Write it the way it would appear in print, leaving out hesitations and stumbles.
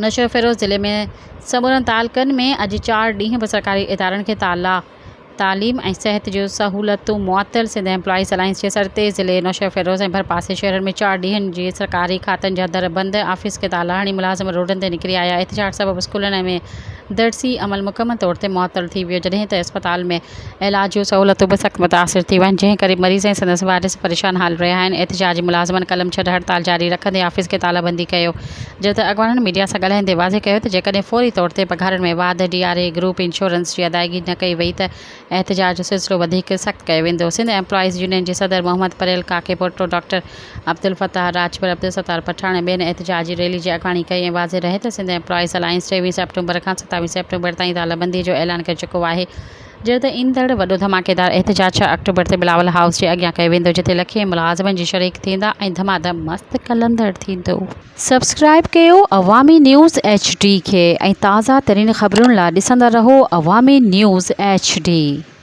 نوشهروفيروز ضلعي ۾ سمورن تعلقن ۾ اڄ چار ڏينهن به سرڪاري ادارن کي تالا، تعليم ۽ صحت جون سهولتون معطل، سنڌ ايمپلائيز الائنس جي سر تي ضلعي نوشهروفيروز ۽ ڀرپاسي شهرن ۾ چار ڏينهن جي سرڪاري کاتن جا در بند، آفيس کي تالا هڻي ملازم روڊن تي نڪري آيا، احتجاج سبب اسڪولن ۾ درسي عمل مڪمل طور تي معطل ٿي ويو، جڏهن ته اسپتال ۾ علاج جون سهولتون به سخت متاثر ٿي ويون، جنهن ڪري مريض ۽ سندس وارث پريشان حال رهيا آهن، احتجاجي ملازمن قلم ڇڏ هڙتال جاري رکندي آفيس کي تالا بندي ڪيو، جڏهن ته اڳواڻن ميڊيا سان ڳالهائيندي واضح ڪيو ته جيڪڏهن فوري طور تي پگهارن ۾ واڌ، D R A group insurance جي ادائيگي نه ڪئي وئي ته احتجاج جو سلسلو وڌيڪ سخت ڪيو ويندو. سنڌ ايمپلائيز يونين جي صدر محمد پريل ڪاڪيپوٽو، ڊاڪٽر عبدالفتاح راڄپر، عبدالستار پٺاڻ ۽ ٻين احتجاجي ريلي جي اڳواڻي ڪئي ۽ واضح رهي ته سنڌ ايمپلائيز الائنس ٽيويهه سيپٽمبر کان ستاويهه سيپٽمبر تائين تالابندي جو اعلان ڪري چڪو آهي جڏهن ته ايندڙ وڏو ڌماڪيدار احتجاج ڇهه آڪٽوبر تي بلاول هائوس جي اڳيان ڪيو ويندو جتي لکين ملازمن جي شريڪ ٿيندا ۽ ڌماڌم مست قلندر ٿيندو. سبسڪرائيب ڪيو عوامي نيوز ايڇ ڊي کي ۽ تازه ترين خبرن لا ڏسندا رهو عوامي نيوز ايڇ ڊي.